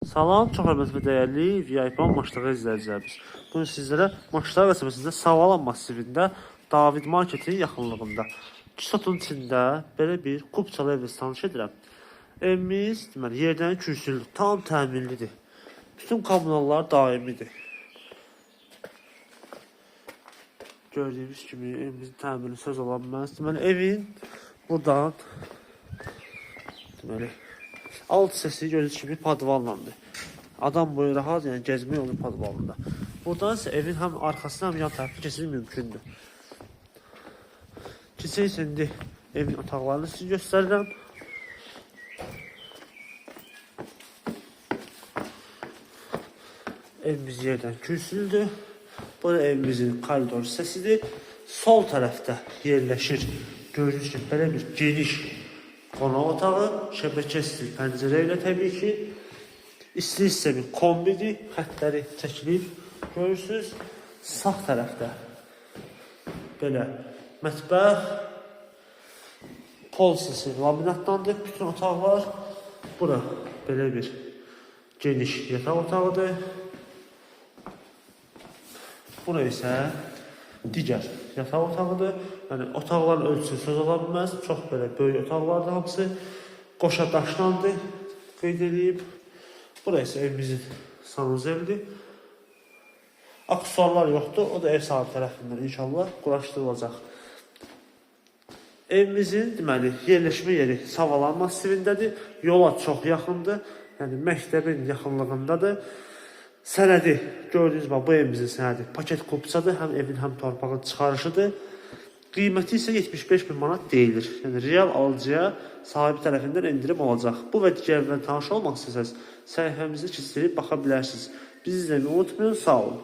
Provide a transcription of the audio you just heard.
Salam, çox hörmətli və dəyərli VIP Maşdağı izləyicilərimiz. Bugün sizlərə Maşdağı qəsəbəsində Savalan massivində David Marketin yaxınlığında 2 sotun içində belə bir kupçalı evlə tanış edirəm. Evimiz deməli yerdən kürsülü, tam təmirlidir. Bütün kommunallar daimidir. Gördüyünüz kimi evimizin təmiri söz ola bilməz. Deməli evin buradan deməli alt hissəsi gördüyünüz kimi podvallandır. Adam boyu rahat, yəni gəzmək olur podvalında. Buradan isə evin həm arxasına, həm yan tərəfinə keçmək mümkündür. Keçək isə indi evin otaqlarını sizə göstərirəm. Evimiz yerdən kürsülüdür. Bu da evimizin koridor hissəsidir. Sol tərəfdə yerləşir. Gördüyünüz kimi belə bir geniş qonaq otağı, şəbəkə stil pəncərə ilə təbii ki. İsti sistemin kombidir, xəttləri çəkilib. Görürsünüz, sağ tərəfdə belə mətbəx, pol hissəsi laminatdandır. Bütün otaqlar. Bura belə bir geniş yataq otağıdır. Bura isə digər yataq otağıdır. Yəni otaqların ölçüsü söz ola bilməz. Çox belə böyük otaqlardır hamısı. Qoşa daşlandır, qeyd edib. Bura isə evimizin sanuzelidir. Aksesuarlar yoxdur. O da ev sahibi tərəfindən inşallah quraşdırılacaq. Evimizin deməli yerləşmə yeri Savalan massivindədir. Yola çox yaxındır. Yəni məktəbin yaxınlığındadır. Sənədi gördüyünüz bax bu evimizin sənədi paket kupçadır. Həm evin, həm torpağın çıxarışıdır. Qiyməti isə 75 min manat deyilir. Yəni real alıcıya sahibi tərəfindən endirim olacaq. Bu və digər evlərlə tanış olmaq istəsəniz səhifəmizi keçirib baxa bilərsiniz. Bizi izləməyi unutmayın. Sağ olun.